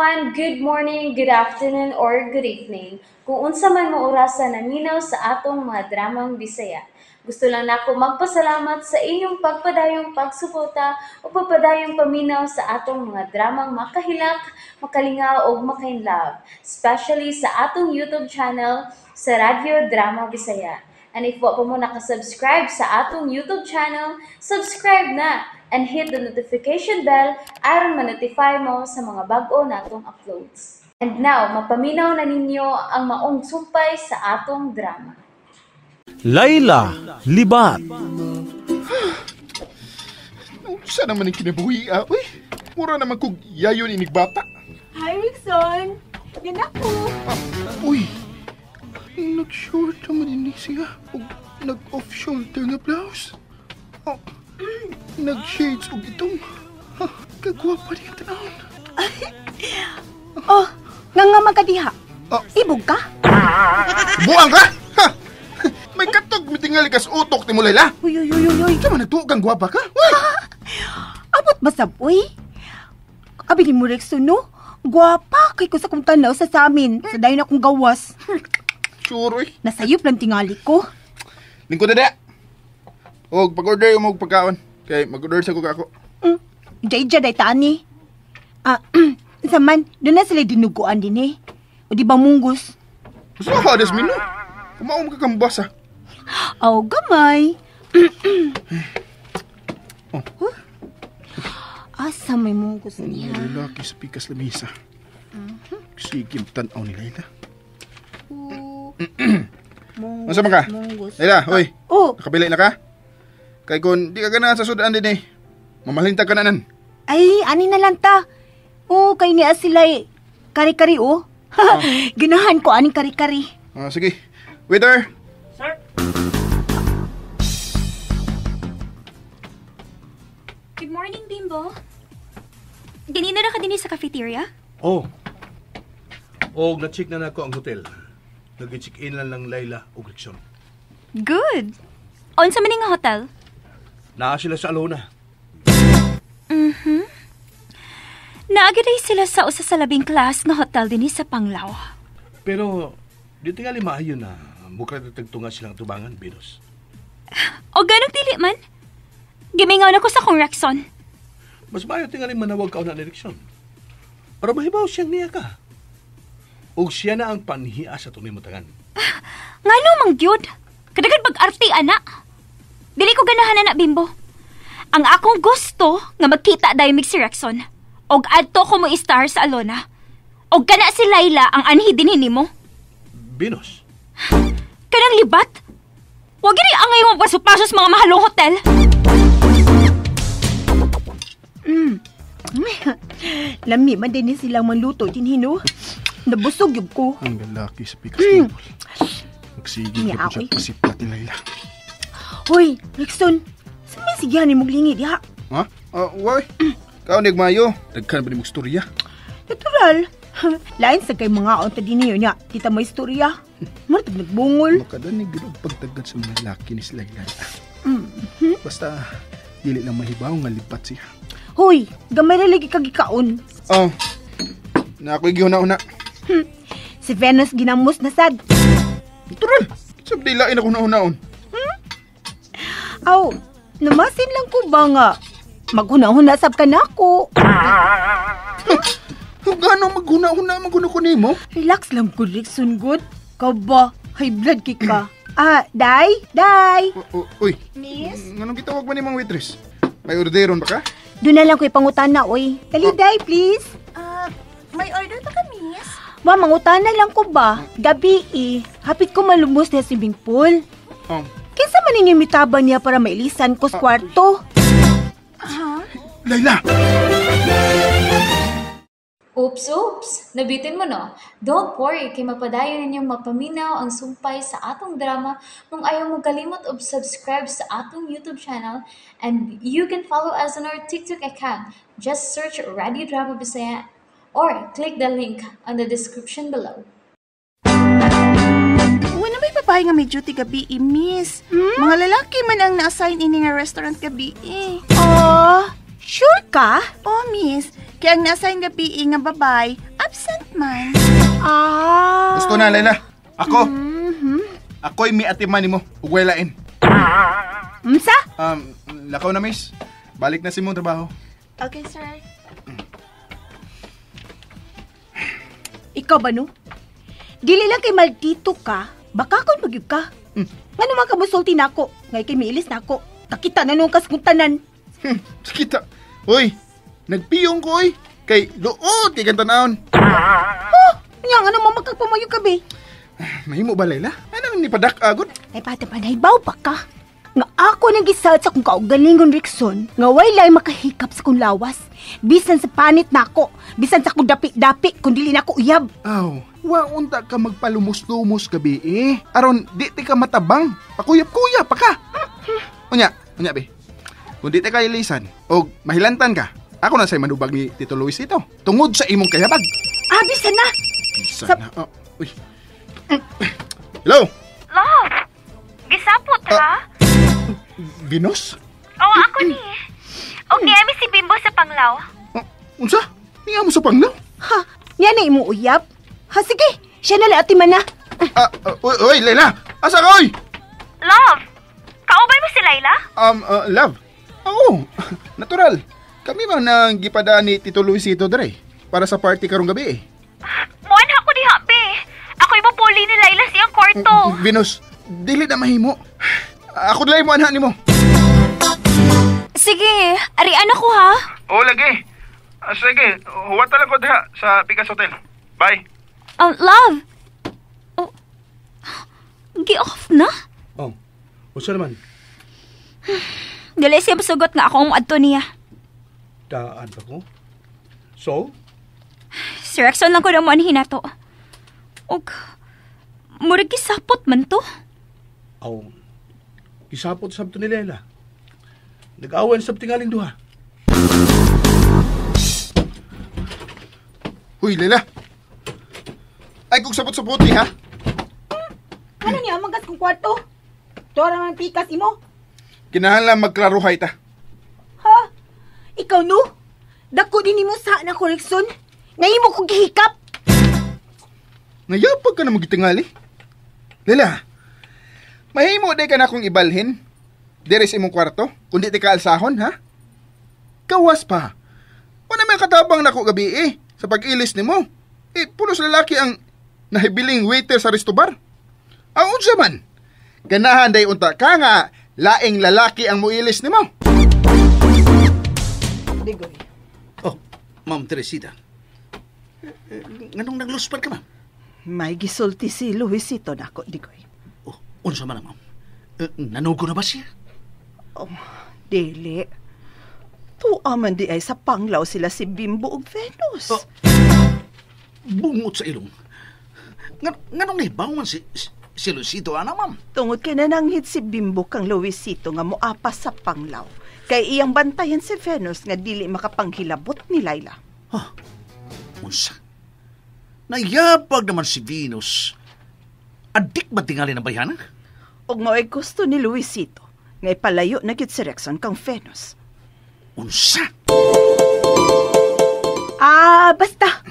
Everyone! Good morning, good afternoon, or good evening. Kung unsa man mo orasa naminaw sa atong mga dramang Bisaya. Gusto lang nako magpasalamat sa inyong pagpadayong pagsuporta o pagpadayong paminaw sa atong mga dramang makahilak, makalingaw o makainlove, especially sa atong YouTube channel sa Radyo Drama Bisaya. And if wa pa mo nakasubscribe sa atong YouTube channel, subscribe na and hit the notification bell aron ma-notify mo sa mga bag-o natong uploads. And now, mapaminaw na ninyo ang maong sumpay sa atong drama. Layla, Libat. Unsa naman ang kinabuhi, ah? Uy, mura naman kog yayon inig bata. Hi, Rickson! Yan ako! Ah, uy, nag-short naman ini siya. Ug nag-off-shoulder nga blouse. Oh, nag-shades og itong. Ha, kagwapa niya tanawon. Oh, nga nga man ka diha. Oh. Ibog ka? Buang ka! Ha! May katog mitingali kas utok ni mo, Layla. Uy, uy, uy, uy, uy. Sama nagtuog kang gwapa ka? Uy! Abot ba sab, uy? Abi ni mo, Rickson, no? Gwapa kay ko sa kong tanaw sa samin. Sa dayon akong gawas. Sure, uy. Nasayop lang tingali ko. Lingkod na da. Og pag-order yung mga pagkaon. Kay mag-order sa ko ako. Ija-ija day tani. Ah, sa man, doon na sila dinuguan din eh. O di ba munggus? Gusto ka, Desmin, no? Kumaom ka kang basa. Aw, gamay. Oh. Huh? Asa may munggus niya? Lalaki sa pikas lamisa. Sige, tanaw ni Layla. Munggus, Unsa man ka? munggus. Layla, hoy. Oh, Nakapili na ka? Kay kung di ka ganahan sa sudan din eh. Mamalintag ka na nan. Ay, ani na lang ta. Oh, kay niya sila eh. Kari-kari, oh. Ganahan ko aning kari-kari. Ah, sige. Waiter! Sir? Good morning, Bimbo. Ganina ra ka dinhi sa cafeteria? Oh. Og na-check na nako ang hotel. Nag-check-in lang lang Layla ug Rickson. Good. Unsa man nga hotel? Naa sila sa Alona. Naagiday sila sa usa sa labing class nga hotel dinhi sa Panglao. Pero di tingali maayo na mukha tagtunga silang tubangan, Venus. O ganong dili man. Gimingaw na ko sa kong Rexon. Mas maayo tingali manawag ka na ni Rickson. Para mahibaw siyang niya ka. Og siya na ang panhia sa tunay mo tangan. Ngano mang gyud? Kadagan pag-arte ana. Dili ko ganahan ana, Bimbo. Ang akong gusto nga magkita dayon mig si Rexon. Og adto ko mo star sa Alona. Og kana si Layla ang anhi dinhi nimo. Venus, Kanang libat? Wag gini angay mo paso-paso sa mga mahalong hotel. Lami man din ni silang manluto din hino. Nabusog yun ko. Ang lalaki sa pikas table. Magsige Niya ka po siya ako, eh. pasiplat ni Layla. Hoy, Rickson. Sa may sigihan ni mong diha? Ha? Ah, why? Kaunig mayo. Dagkan ba ni mong storya? Natural. Lain sa kay mga unta din niyo niya. Kita mo istorya. Martag nagbungol. Makadanig gud og pagtagad sa mga laki ni si Layla. Basta, dili lang mahibaw nga lipat siya. Hoy, gamay ra lagi kag gikaon. Oh, na ako'y gihuna-una. Si Venus ginamos na sad. Natural! Sa dilain ako na-unaon. Aw, namasin lang ko ba nga? Maghuna-huna sab ka nako. Kung gano'ng maghuna-huna, maghuna ko nimo? Relax lang ko, Rickson, good. Ikaw ba? High blood kay ka. Ah, day? Day! Uy, Miss? nganong gitawag man nimong waitress? May orderon ba ka? Doon na lang ko ipangutana, oy. Dali, day, please. Ah, may order pa ka, miss? Ma, mangutana lang ko ba? Gabi eh. Hapit ko malumos na swimming pool. Oh. Kinsa man ninyo mitaba niya para mailisan ko sa kwarto? Layla! Oops, oops! Nabitin mo, no? Don't worry, kay mapadayon ninyong mapaminaw ang sumpay sa atong drama kung ayaw mo kalimot og subscribe sa atong YouTube channel, and you can follow us on our TikTok account. Just search Radio Drama Bisaya or click the link on the description below. Wala may babae nga may duty gabi, eh, miss. Mga lalaki man ang na-assign ini nga restaurant gabi, eh. Oh, sure ka? Oh, miss. Kaya ang na-assign gabi, eh, nga babae, man. Ah. Gusto na, Layla. Ako. Ako'y miatiman nimo ug way lain. Unsa? Lakaw na, miss. Balik na si mong trabaho. Okay, sir. Ikaw ba no? Dili lang kay maldito ka, baka kon magyud ka. Ngano man ka mosulti nako, ngay kay miilis nako. Kakita na nung kas kung tanan. Kita. Uy, nagpiyong ko oy. Kay luot kay kang tanawon. Huh? Nya ano man magkagpamayo ka be? Mahimo ba, Layla? Ano ni padak agod? Ay pata panaybaw pa ka. Nga ako nang gisad sa kong kaugalingon Rickson, nga way makahikap sa kong lawas. Bisan sa panit nako, bisan sa kong dapi-dapi kun dili nako uyab. Aw, wa unta ka magpalumos-lumos gabi eh. Aron di ti ka matabang, pakuyap-kuyap pa ka. Unya, unya be. Kung di ti ka ilisan og mahilantan ka, ako na say manubag ni Tito Luisito tungod sa imong kayabag. Ah, bisan na. Bisan na. Oh, uy. Hello? Love, gisapot ha? Venus? Oo, ako ni. Og niami si Bimbo sa Panglaw. Unsa? Niya mo sa Panglaw? Ha, niya na imo uyab? Ha, sige. Siya na lang atiman na. Uy, uy, Layla! Asa ka, uy? Love, kaubay mo si Layla? Love? Oo, natural. Kami man nang gipadaan ni Tito Luisito dere para sa party karong gabi eh. Muan ako diha, be. Ako'y mapuli ni Layla siyang kwarto. Venus, dili na mahimo. Ako dili mo anha nimo. Sige, arian ako ha. Oo, lagi. Sige, huwat lang ko diha sa Pikas Hotel. Bye. Love. Oh, gi-off na? Oh, unsa naman? Dili siya masugot nga ako ang adto niya. Daan pa ko? So? Si Rexon lang ko na mo anhin nato. Og, murag gisapot man to. Aw, gisapot sabto ni Lela. Nag-awan sab tingaling duha. Uy, Lela. Ay, kung sapot-saputi, ha? Ano niya, magas kong kwarto? Tora man pikas imo. Kinahanglan magklaruhay ta. Ha? Ikaw no? Dako din nimo sa na koleksyon. Ngayon mo kong gihikap. Nayapag ka na magitingali. Lela, mahimo day ka na akong ibalhin. Dere sa imong kwarto, kundi ti ka alsahon, ha? Kawas pa. Wala may katabang nako gabi eh, sa pag-ilis nimo. Eh, pulos lalaki ang nahibiling waiter sa restobar. Ang unsa man, ganahan day unta ka nga, laing lalaki ang muilis nimo. Digoy. Oh, Ma'am Teresita. Nganong nagluspan ka, ma'am? May gisulti si Luisito nako, Digoy. Oh, unsa man, ma'am? Nanugo na ba siya? Oh, dili. Tuwa man di ay sa Panglaw sila si Bimbo ug Venus. Oh, bungot sa ilong. Nganong nahibaw man si Luisito, ana, ma'am? Tungod kay nananghid si Bimbo kang Luisito nga moapas sa Panglaw. Kay iyang bantayan si Venus nga dili makapanghilabot ni Layla. Huh? Unsa? Nayapag naman si Venus. Adik ba tingali ng bayhana? Og mao'y gusto ni Luisito nga ipalayo na gyud si Rexon kang Venus. Unsa? Ah, basta.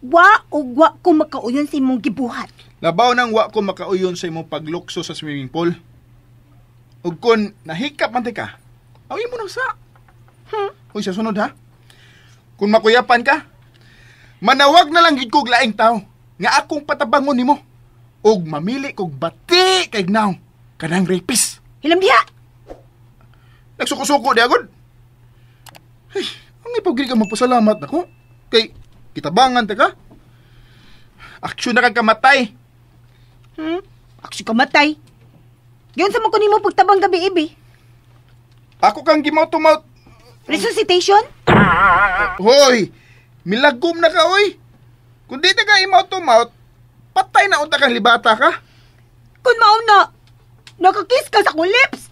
Wa og wa ko makauyon sa imong gibuhat. Labaw nang wa ko makauyon sa imong paglukso sa swimming pool. Ug kun nahikap man ka, awin mo nang sa. Uy, sa sunod ha. Kung makuyapan ka, manawag na lang gid kog laing tao nga akong patabangon nimo. Ug mamili kog bati kay gnaw kanang rapist. Hilam diha. Nagsuko-suko di agod. Ay, ang ipagili ka magpasalamat nako. Kay kitabangan ta ka. Aksyon na kang kamatay. Aksyon kamatay. Yun sa mo kunin mo pagtabang gabi ibi. Ako kang gimaw-tumaw. Resuscitation? Hoy, milagom na ka, oy. Kung di ta ka imaw-tumaw, patay na unta kang libata ka. Kung mauna, nakakiss ka sa akong lips.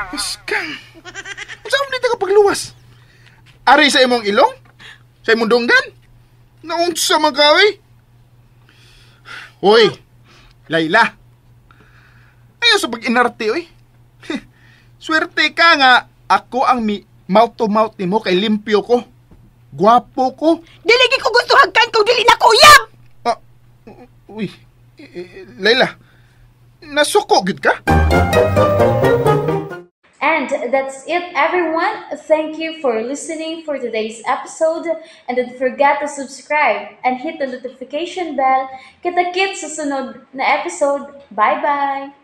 Askang. Saan mo dito ka pagluwas? Ari sa imong ilong? Sa imong dunggan? Naunsa man ka, oy? Hoy, Layla. Ayaw sa pag-inarte, oy. Swerte ka nga, ako ang mi mouth to mouth nimo kay limpyo ko. Gwapo ko. Dili ko gusto hagkan ko Ikaw dili na ko uyab. Ah, uy, eh, Layla, nasuko gid ka? And that's it, everyone. Thank you for listening for today's episode. And don't forget to subscribe and hit the notification bell. Kita-kits sa sunod na episode. Bye-bye!